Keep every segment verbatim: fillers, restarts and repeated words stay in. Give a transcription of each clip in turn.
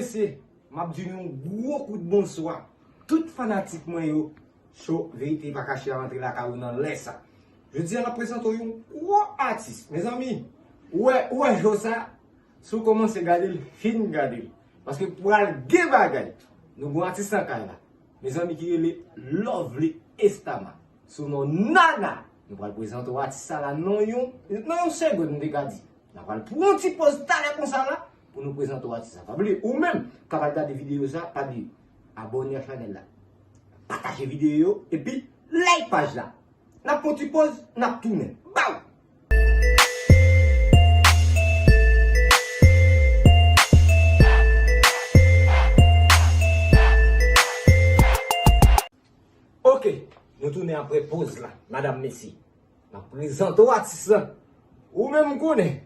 Mesye, m ap di nou yon gwo kout bonswa. Tout fanatik mwen yo, cho verite pa kache a rantre lakay ou nan lè sa. Jodi a, n ap prezante w yon gwo atis. Mezanmi, ou wè, ou wè cho sa, si w kòmanse gade l, fin gade l. Paske pral gen bagay. Nou gen yon atis nan kay la. Mezanmi, ki rele Lovely Estama. Sou non Nana. Nou pral prezante w atis sa la nan yon, nan yon segonn, m te ka di. N a pral pran yon ti pòz talè konsa la pou nou prezante w atis sa. Pa bliye, ou menm k ap al gade videyo sa, pa bliye abòne a chanèl la. Pataje videyo yo, epi like paj la. N ap pran ti pòz, n ap tounen. Baw! Ok, nou tounen apre pòz la, madam, mesye. N ap prezante w atis lan. Ou menm ou konnen.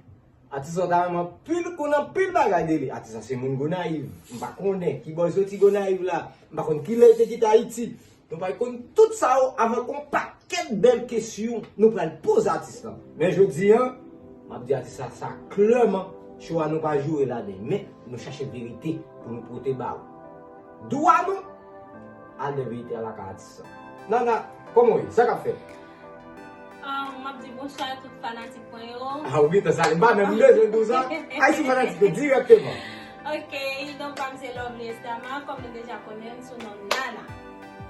Atis lan ta renmen anpil, konn anpil bagay de li. Atis lan se moun Gonayiv. M pa konnen ki bò l soti Gonayiv la. M pa konn kilè l te kite Ayiti. Nou pral konn tout sa yo avèk yon pakèt bèl kesyon nou pral poze atis lan. Men jodi a, m ap di atis la sa klèman, cho a nou pa joure ladan, men nou chache verite pou nou pote ba ou. Dwa nou al nan verite a lakay atis lan. Nana, kòman w ye? Sa k ap fèt? Ah, m ap di bonswa tout fanatik mwen yo. Ah, ou gentan sale. M pa menm bezwen di w sa. Ay, sou fanatik yo dirèkteman. Ok, non pa m se Lovely Estama, kòm nou deja konnen m sou non Nana.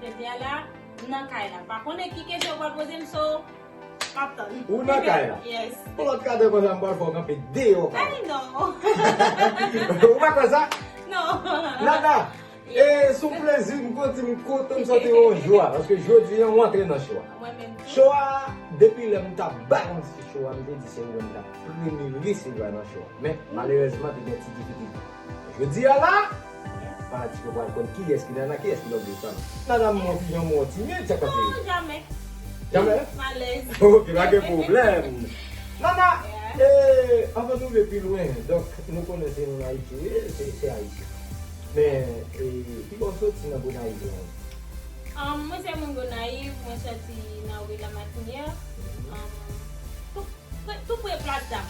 Jodi a la, m nan kay la. Pa konnen ki kesyon w pral poze m, so, m ap tann. Ou nan kay la? Yes. Pou lòt katè konsa, m pral fè w kanpe deyò kay la. Ay, non. Ou pa kwè sa? Non. Nana, e, se yon plezi, m kontan, m kontan, m santi m an jwa, paske jodi a, w antre nan cho a. Mwen menm tou. Cho a, depi lè m t ap balanse cho a, m te di se ou menm m t ap premye resevwa nan cho a. Men, malerèzman, te gen ti difikilte. Jodi a la, fanatik yo pral konn kiyès ki Nana, kiyès ki Lovely Estama. Nana, m wè w, jan m wè w timid, sa k pase? Non, jamè. Jamè? M alèz. Ok, pa gen pwoblèm. Nana, e, anvan nou rive pi lwen, donk, nou konnen se moun Ayiti, wi, se, se Ayisyen. Men, e, ki bò w soti nan Gonayiv la? Um, mwen se moun Gonayiv, mwen soti nan ri Lamatinière. Um, tou, pre, tou pre Plas Dam.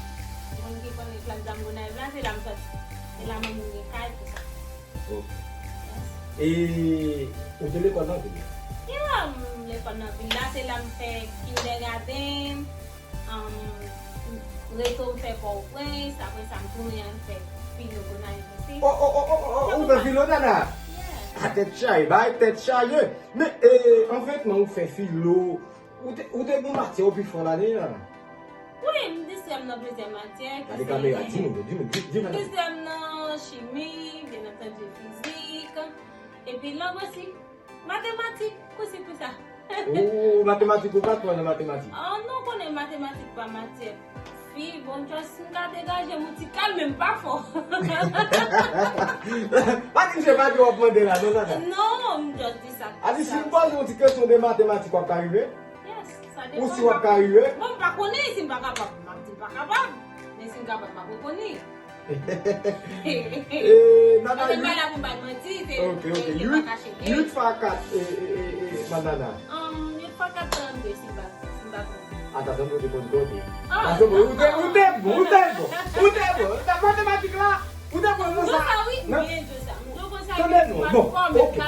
Moun ki konnen Plas Dam Gonayiv la, se la m soti. Se la mwen moun gen kay, tout sa. Ok. Yes. E ou te lekòl nan vil la? Yeah, m lekòl nan vil la, se la m fè kindergarten, um, reto m fè Pòtoprens, apre sa m tounen al fè filo Gonayiv isi. Oh, oh, oh, oh, oh, ou fè filo, Nana? Yeah. A tèt chaje, bay tèt chaje. Men, e, anfèt, men ou fè filo, ou te, ou te gen matyè ou pi fò ladan, Nana? Wi, m distrè m nan plizyè matyè. Gade kamera, di nou, di nou, di, di nou. M distrè m nan chimi, byen antandi fizik, epi lang osi. Matematik, kousi kousa. Oh, matematik, ou pa twò nan matematik? Oh, non, konnen matematik pa matyè fi, bon, just m ka degaje m yon ti kal, men m pa fò. Pa di misye pa di w ap mande la, non, Nana? Non, m just di sa. A di, si m poze yon ti kesyon de matematik, w ap ka rive? Yes, sa depann. Ou si w ap ka rive? Bon, m pa konnen, si m pa kapab, m ap di m pa kapab. Men si m kapab, m ap reponn li. E, Nana, Paske m pa la pou m bay manti, se, ok, ok, se pa kache. Uit fwa kat, e, e, e, e, Nana. Um, uit fwa kat, trannde, si m pa, si m pa twonpe. Ata, sa m te konn konte. Ah, ou te, ou te bon, ou te bon, ou te bon. Nan matematik la, ou te bon nan sa. M di w sa, wi, m byen di w sa. M di w konsa, tande non, bon, ok.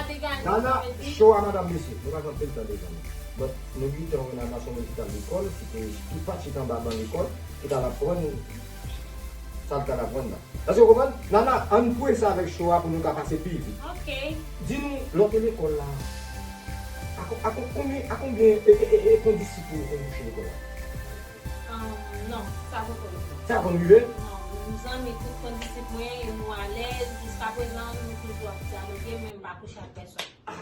Nana, cho a, madanm, mesye, nou pa gen anpil tan devan nou. Bon, nou gentan wè Nana se yon moun ki t al lekòl, ki te, ki pa t chita anba ban lekòl, ki t al aprann sa l t al aprann la. Èske w konprann? Nana, ann prese avèk cho a pou nou ka pase pi vit. Ok. Di nou, lè w te lekòl la, a kon-, a kon-, konbyen, a konbyen, e, e, e, e kondisip ou konn kouche lekòl la? Um, non, sa poko rive. Sa konn rive? Non, m zanmi tout kondisip mwen, e nou alèz, jiskaprezan, nou toujou ap dyaloge, men m pa kouche ak pèsòn. Ah.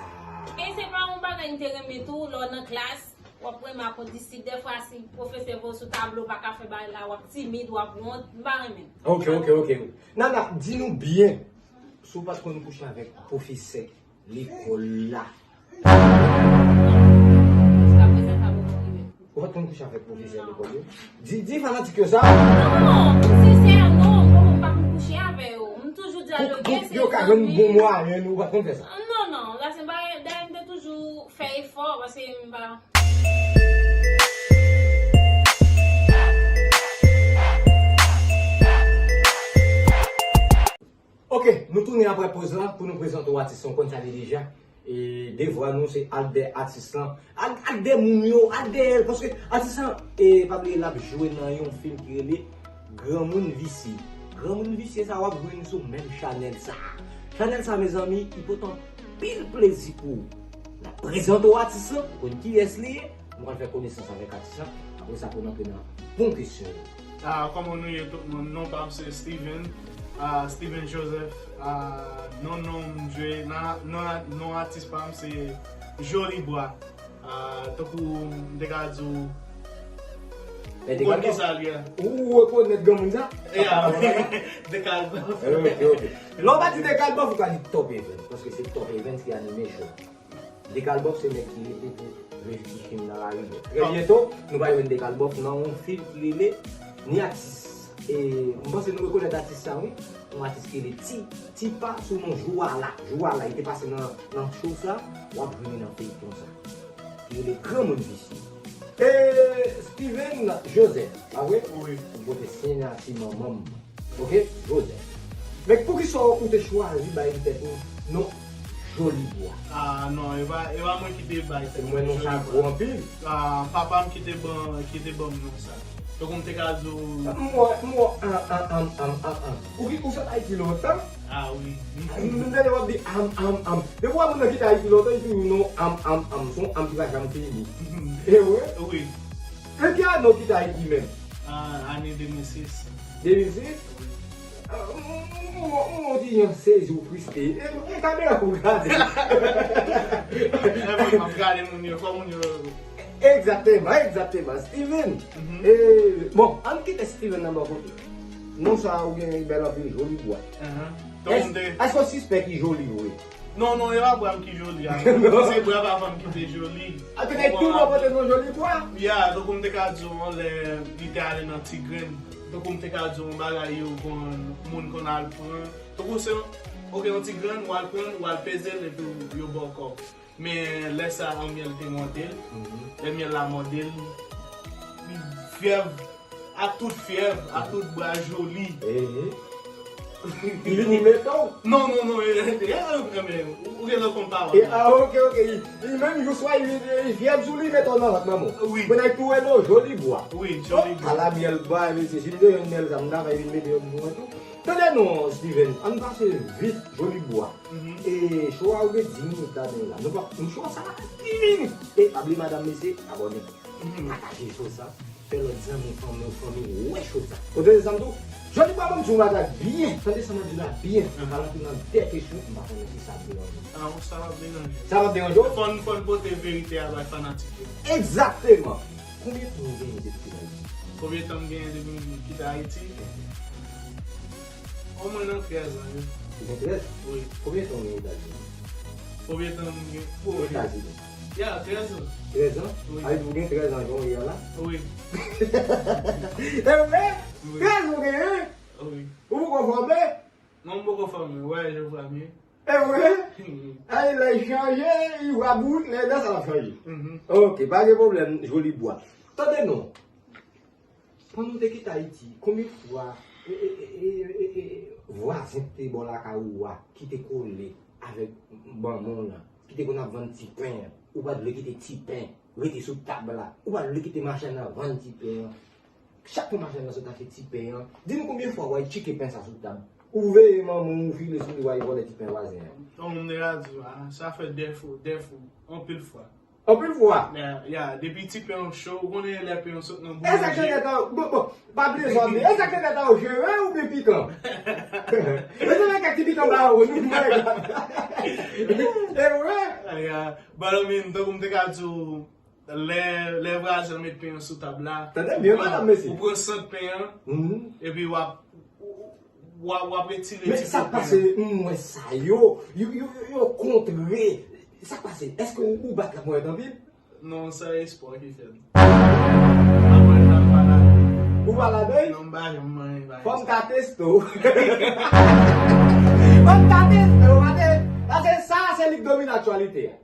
E se pa yon bagay m te renmen tou, lè w nan klas, w ap renmen ak yon disip. Dèfwa, si pwofesè voye w sou tablo, w pa ka fè bagay la, w ap timid, w ap wont. M pa renmen. Ok, ok, ok. Nana, di nou byen, si w pa t konn kouche avèk pwofesè lekòl la. Jiskaprezan, sa poko rive. Ou pa t konn kouche avèk pwofesè lekòl yo? Di, di fanatik yo sa. Non, m sensè, non, m pa konn kouche avè yo. M toujou dyaloge, se zanmi. Pou, pou yo ka jwenn bon mwayen, ou pa t konn fè sa? Non, non, la se bagay, dayè m te toujou fè efò, paske m pa. Ok, Nou tounen apre poz la pou nou prezante w atis lan, ou konn sa li deja. E devwa nou se al dèyè atis lan. Al, al dèyè moun yo, al dèyè l, paske atis lan, e, pa bliye l ap jwe nan yon fim ki rele Granmoun Visye. Granmoun Visye sa w ap jwenn sou menm chanèl sa. Chanèl sa, mezanmi, li pote anpil plezi pou ou. N ap prezante w atis lan, ou konn kiyès li ye, nou pral fè konesans avèk atis lan, apre sa pou n antre nan bon kesyon yo. Ah, kòman nou ye tout moun? Non pa m se Steven, ah, Steven Joseph, ah, non, non, m jwe, nan, non, non atis pa m se Joli Bwa. Ah, tankou m te ka di w, ou konn ki sa l ye? Ou, ou rekonèt granmoun sa? Ya, Dekalbòf. Ok, ok. Lè w pa di Dekalbòf, ou ka di Top Event, paske se Top Event ki anime show. Dekalbòf se nèg ki rete pou jwe ti fim nan lari yo. Trè byento, nou va jwenn Dekalbòf nan yon fim ki rele Ni Atis. E m panse nou rekonèt atis sa, wi. Yon atis ki rele Ti, Tipa sou non Jouala. Jouala, li te pase nan, nan show sa, w ap jwenn li nan feyton sa. Ki rele Granmoun Visye. E Steven Joseph, pa vre? Wi. Ou pote siyati manman m. Ok, Joseph. Men poukisa ou te chwazi bay tèt ou non Joli Bwa? Ah, non, e pa, e pa mwen ki te bay tèt mwen non sa gwo anpil. Ah, papa m ki te ban, ki te ban m non sa. Donk, m te ka di w. M wè, m wè, an, an, an, an, an, an. Ou ki, ou sot Ayiti lontan? Ah, wi. M, m tande w ap di am, am, am. Depi w wè moun nan kite Ayiti lontan, li toujou non am, am, am. Se yon am ki pa janm fini. E vre? Wi. E ki ane w kite Ayiti menm? Ah, ane de mil sis. De mil sis? Wi. Ah, m, m, m, m, m, m, ti jan sezi ou friske. E, e kamera pou gade. E mwen, m ap gade moun yo, fò moun yo. Egzakteman, egzakteman. Steven, mhm, e, bon, ann kite Steven nan bò kote. Non sa ou gen bèl anpil, Joli Bwa. Ahan. Donk, m te... Èske w sispèk li joli vre? Non, non, e pa bra m ki joli, a. Non. Se bra papa m ki te joli. A, te gen tou mwen pote non Joli Bwa? Ya, donk, m te ka di w, lè li te ale nan Ti Grenn. Donk, m te ka di w, yon bagay yo konn, moun konn al pran. Donk, se, ok, yon ti grenn, w al pran, w al peze l, epi yo ba w kòb. Men lè sa a, anmyèl te mòde l. Mhm. Lè myèl la mòde l, li fyèv, a tout fyèv, a tout bra joli. Ehe. Li mete w? Non, non, non, e, e, e, e, men, ou, ou gen lòt konn pawòl. E, a, ok, ok. Li, li menm jou swa, li, li fyèv sou li, mete w nan vant manman w. Wi. Pou nèg tou wè non Joli Bwa. Wi, Joli Bwa. Ala myèl bay, mesye. Si m te jwenn myèl sa, m ta fè vin mete yo pou mwen tou. Tande non, Steven, ann pase vit Joli Bwa. Mhm. E show a rive dis minit ladan la. Nou pa, nou show sa dis minit. E pa bliye madanm, mesye, abòne. Mhm. Pataje show sa. Fè lòt zanmi, fanmi, fanmi wè show sa. Ou tande sa m di w? Joli Bwa, ban m di w bagay byen. Tande sa m ap di la byen. Mhm. Avan antre nan de kesyon, m pa konnen si sa ap deranje w. Ah, sa p ap deranje. Sa p ap deranje w? Fò n, fò n pote verite a bay fanatik yo. Egzakteman. Konbyen tan w genyen depi w kite Ayiti? Konbyen tan m genyen depi m kite Ayiti? Omwen nan trèz an, wi. Ou gen trèz? Wi. Konbyen tan w gen Etazini? Konbyen tan m gen? Wi. Etazini. Ya, trèz an. Trèz an? Wi. Sa vle di ou gen trèz an jan w ye a la? Wi. E vre? Wi. Trèz ou genyen? Wi. Ou poko fòme? Non, m poko fòme. Wè, je vois mieux. E vre? Ay, lè chanje, li va bout, lè, lè sa l ap chanje. Mhm. Ok, pa gen pwoblèm, Joli Bwa. Tande non. Pandan w te kite Ayiti, konbyen fwa, e, e, vwazen k te bò lakay ou a, ki te kole avèk manman w lan, ki te konn ap vann ti pen an, ou pa t vle kite ti pen rete sou tab la, ou pa t vle kite machann nan vann ti pen an? Chak fwa machann nan sot achte ti pen an, di m konbyen fwa w al tcheke pen sa sou tab? Ou veye manman w, ou file sou li, w al vòlè ti pen vwazen an. Tankou m te ka di w, ah, sa fè dè fwa, dè fwa, anpil fwa. Anpil fwa. Ya, ya, depi ti pen an cho, ou konnen lè pen an sot nan boulanje. E sa k te fèt la, bon, bon, pa bliye sa w di. E sa k te fèt la, ou jere oubyen pikan? E se nan kèk ti pikan ba ou, nou mwen. E vre? Ya, ba nan men, tankou m te ka di w, lè, lè vwazen an met pen an sou tab la, tande byen, madanm, mesye, ou pran sant pen an, mhm, epi w ap, w ap, w ap retire ti po pen an. Men sa k pase, m wè sa yo, yo, yo, yo, yo kontre. Sa k pase? Èske ou, ou bat la ponyèt anpil? Non, se espò ki fè m. Apre sa, m pa lage. Ou pa lage? Non, m pa janm manyen bagay sa. Fò m ka teste w. Fò m ka teste w, paske, paske sa, se li k domine aktyalite a.